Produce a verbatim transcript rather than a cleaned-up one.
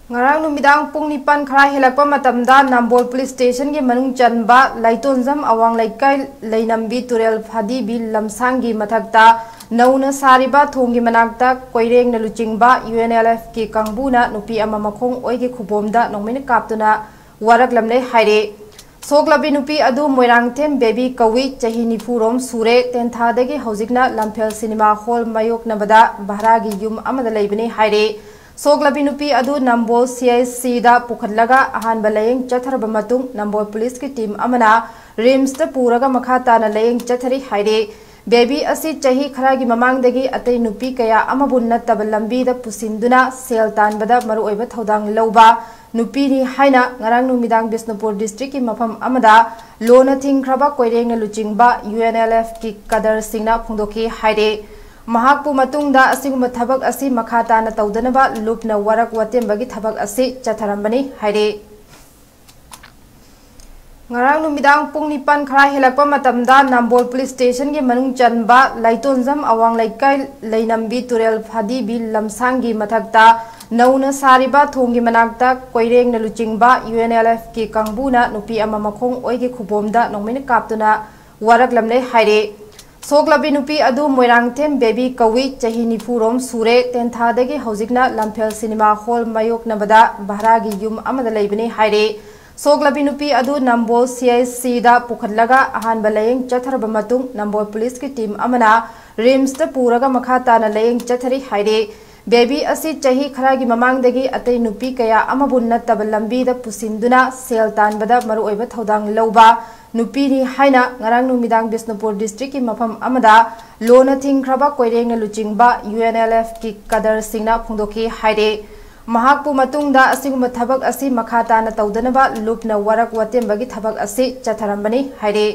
ꯉꯔꯥꯡ ꯅꯨꯃꯤꯗꯥꯡ ꯄꯨꯡ ꯅꯤꯄꯥꯟ ꯈꯔ ꯍꯦꯜꯂꯛꯄ ꯃꯇꯝꯗ ꯅꯝꯕꯣꯜ ꯄꯨꯂꯤꯁ ꯁ꯭ꯇꯦꯁꯟꯒꯤ ꯃꯅꯨꯡ ꯆꯟꯕ ꯂꯥꯏꯇꯣꯟꯖꯝ ꯑꯋꯥꯡ ꯂꯩꯀꯥꯏ ꯂꯩꯅꯝꯕꯤ ꯇꯨꯔꯦꯜ ꯐꯗꯤꯕꯤ ꯂꯝꯁꯥꯡꯒꯤ ꯃꯊꯛꯇ ꯅꯧꯅ ꯁꯥꯔꯤꯕ ꯊꯣꯡꯒꯤ ꯃꯅꯥꯛꯇ ꯀꯣꯏꯔꯦꯡꯅ ꯂꯨꯆꯤꯡꯕ ꯌꯨ ꯑꯦꯟ ꯑꯦꯜ ꯑꯦꯐꯀꯤ ꯀꯥꯡꯕꯨꯅ ꯅꯨꯄꯤ ꯑꯃ ꯃꯈꯣꯡ ꯑꯣꯏꯒꯤ ꯈꯨꯕꯣꯝꯗ ꯅꯣꯡꯃꯩꯅ ꯀꯥꯞꯇꯨꯅ ꯋꯥꯔꯛꯂꯝꯂꯦ ꯍꯥꯏꯔꯦ꯫ ꯁꯣꯛꯂꯕꯤ ꯅꯨꯄꯤ ꯑꯗꯨ ꯃꯣꯏꯔꯥꯡꯊꯦꯝ ꯕꯦꯕꯤ ꯀꯧꯏ, ꯆꯍꯤ ꯅꯤꯐꯨ ꯔꯣꯝ ꯁꯨꯔꯦ, ꯇꯦꯟꯊꯥꯗꯒꯤ ꯍꯧꯖꯤꯛꯅ ꯂꯝꯐꯦꯜ ꯁꯤꯅꯦꯃꯥ ꯍꯣꯜ ꯃꯥꯌꯣꯛꯅꯕꯗ ꯚꯔꯥꯒꯤ ꯌꯨꯝ ꯑꯃꯗ ꯂꯩꯕꯅꯤ ꯍꯥꯏꯔꯦ꯫ ꯁꯣꯛꯂꯕꯤ ꯅꯨꯄꯤ ꯑꯗꯨ ꯅꯝꯕꯣꯜ ꯁꯤ ꯑꯥꯏ ꯁꯤꯗ ꯄꯨꯈꯠꯂꯒ ꯑꯍꯥꯟꯕ ꯂꯥꯌꯦꯡ ꯆꯠꯊꯔꯕ ꯃꯇꯨꯡ ꯅꯝꯕꯣꯜ ꯄꯨꯂꯤꯁꯀꯤ ꯇꯤꯝ ꯑꯃꯅ ꯔꯤꯝꯁꯇ ꯄꯨꯔꯒ ꯃꯈꯥ ꯇꯥꯅ ꯂꯥꯌꯦꯡ ꯆꯠꯊꯔꯤ ꯍꯥꯏꯔꯦ꯫ ꯕꯦꯕꯤ ꯑꯁꯤ ꯆꯍꯤ ꯈꯔꯒꯤ ꯃꯃꯥꯡꯗꯒꯤ ꯑꯇꯩ ꯅꯨꯄꯤ ꯀꯌꯥ ꯑꯃꯕꯨ ꯅꯠꯇꯕ ꯂꯝꯕꯤꯗ ꯄꯨꯁꯤꯟꯗꯨꯅ ꯁꯦꯜ ꯇꯥꯟꯕꯗ ꯃꯔꯨꯑꯣꯏꯕ ꯊꯧꯗꯥꯡ ꯂꯧꯕ ꯅꯨꯄꯤꯅꯤ ꯍꯥꯏꯅ ꯉꯔꯥꯡ ꯅꯨꯃꯤꯗꯥꯡ ꯕꯤꯁꯅꯨꯄꯨꯔ ꯗꯤꯁꯇ꯭ꯔꯤꯛꯀꯤ ꯃꯐꯝ ꯑꯃꯗ ꯂꯣꯟꯅ ꯊꯤꯡꯈ꯭ꯔꯕ ꯀꯣꯏꯔꯦꯡꯅ ꯂꯨꯆꯤꯡꯕ ꯌꯨ ꯑꯦꯟ ꯑꯦꯜ ꯑꯦꯐꯀꯤ ꯀꯗꯔꯁꯤꯡꯅ ꯐꯣꯡꯗꯣꯛꯈꯤ ꯍꯥꯏꯔꯦ꯫ ꯃꯍꯥꯛꯄꯨ ꯃꯇꯨꯡꯗ ꯑꯁꯤꯒꯨꯝꯕ ꯊꯕꯛ ꯑꯁꯤ ꯃꯈꯥ ꯇꯥꯅ ꯇꯧꯗꯅꯕ ꯂꯨꯞꯅ ꯋꯥꯔꯛ ꯋꯥꯇꯦꯝꯕꯒꯤ ꯊꯕꯛ ꯑꯁꯤ ꯆꯠꯊꯔꯝꯕꯅꯤ ꯍꯥꯏꯔꯦ꯫ ꯉꯔꯥꯡ ꯅꯨꯃꯤꯗꯥꯡ ꯄꯨꯡ ꯅꯤꯄꯥꯟ ꯈꯔ ꯍꯦꯜꯂꯛꯄ ꯃꯇꯝꯗ ꯅꯝꯕꯣꯜ ꯄꯨꯂꯤꯁ ꯁ꯭ꯇꯦꯁꯟꯒꯤ ꯃꯅꯨꯡ ꯆꯟꯕ ꯂꯥꯏꯇꯣꯟꯖꯝ ꯑꯋꯥꯡ ꯂꯩꯀꯥꯏ ꯂꯩꯅꯝꯕꯤ ꯇꯨꯔꯦꯜ ꯐꯗꯤꯕꯤ ꯂꯝꯁꯥꯡꯒꯤ ꯃꯊꯛꯇ ꯅꯧꯅ ꯁꯥꯔꯤꯕ ꯊꯣꯡꯒꯤ ꯃꯅꯥꯛꯇ ꯀꯣꯏꯔꯦꯡꯅ ꯂꯨꯆꯤꯡꯕ ꯌꯨ ꯑꯦꯟ ꯑꯦꯜ ꯑꯦꯐꯀꯤ ꯀꯥꯡꯕꯨꯅ ꯅꯨꯄꯤ ꯑꯃ ꯃꯈꯣꯡ ꯑꯣꯏꯒꯤ ꯈꯨꯕꯣꯝꯗ ꯅꯣꯡꯃꯩꯅ ꯀꯥꯞꯇꯨꯅ ꯋꯥꯔꯛꯂꯝꯂꯦ ꯍꯥꯏꯔꯦ꯫ ꯁꯣꯛꯂꯕꯤ ꯅꯨꯄꯤ ꯑꯗꯨ ꯃꯣꯏꯔꯥꯡꯊꯦꯝ ꯕꯦꯕꯤ ꯀꯧꯏ, ꯆꯍꯤ ꯅꯤꯐꯨ ꯔꯣꯝ ꯁꯨꯔꯦ, ꯇꯦꯟꯊꯥꯗꯒꯤ ꯍꯧꯖꯤꯛꯅ ꯂꯝꯐꯦꯜ ꯁꯤꯅꯦꯃꯥ ꯍꯣꯜ ꯃꯥꯌꯣꯛꯅꯕꯗ ꯚꯔꯥꯒꯤ ꯌꯨꯝ ꯑꯃꯗ ꯂꯩꯕꯅꯤ ꯍꯥꯏꯔꯦ꯫ ꯁꯣꯛꯂꯕꯤ ꯅꯨꯄꯤ ꯑꯗꯨ ꯅꯝꯕꯣꯜ ꯁꯤ ꯑꯥꯏ ꯁꯤꯗ ꯄꯨꯈꯠꯂꯒ ꯑꯍꯥꯟꯕ ꯂꯥꯌꯦꯡ ꯆꯠꯊꯔꯕ ꯃꯇꯨꯡ ꯅꯝꯕꯣꯜ ꯄꯨꯂꯤꯁꯀꯤ ꯇꯤꯝ ꯑꯃꯅ ꯔꯤꯝꯁꯇ ꯄꯨꯔꯒ ꯃꯈꯥ ꯇꯥꯅ ꯂꯥꯌꯦꯡ ꯆꯠꯊꯔꯤ ꯍꯥꯏꯔꯦ꯫ ꯕꯦꯕꯤ ꯑꯁꯤ ꯆꯍꯤ ꯈꯔꯒꯤ ꯃꯃꯥꯡꯗꯒꯤ ꯑꯇꯩ ꯅꯨꯄꯤ ꯀꯌꯥ ꯑꯃꯕꯨ ꯅꯠꯇꯕ ꯂꯝꯕꯤꯗ ꯄꯨꯁꯤꯟꯗꯨꯅ ꯁꯦꯜ ꯇꯥꯟꯕꯗ ꯃꯔꯨꯑꯣꯏꯕ ꯊꯧꯗꯥꯡ ꯂꯧꯕ ꯅꯨꯄꯤꯅꯤ ꯍꯥꯏꯅ ꯉꯔꯥꯡ ꯅꯨꯃꯤꯗꯥꯡ ꯕꯤꯁꯅꯨꯄꯨꯔ ꯗꯤꯁꯇ꯭ꯔꯤꯛꯀꯤ ꯃꯐꯝ ꯑꯃꯗ ꯂꯣꯟꯅ ꯊꯤꯡꯈ꯭ꯔꯕ ꯀꯣꯏꯔꯦꯡꯅ ꯂꯨꯆꯤꯡꯕ ꯌꯨ ꯑꯦꯟ ꯑꯦꯜ ꯑꯦꯐꯀꯤ ꯀꯗꯔꯁꯤꯡꯅ ꯐꯣꯡꯗꯣꯛꯈꯤ ꯍꯥꯏꯔꯦ꯫ ꯃꯍꯥꯛꯄꯨ ꯃꯇꯨꯡꯗ ꯑꯁꯤꯒꯨꯝꯕ ꯊꯕꯛ ꯑꯁꯤ ꯃꯈꯥ ꯇꯥꯅ ꯇꯧꯗꯅꯕ ꯂꯨꯞꯅ ꯋꯥꯔꯛ ꯋꯥꯇꯦꯝꯕꯒꯤ ꯊꯕꯛ ꯑꯁꯤ ꯆꯠꯊꯔꯝꯕꯅꯤ ꯍꯥꯏꯔꯦ꯫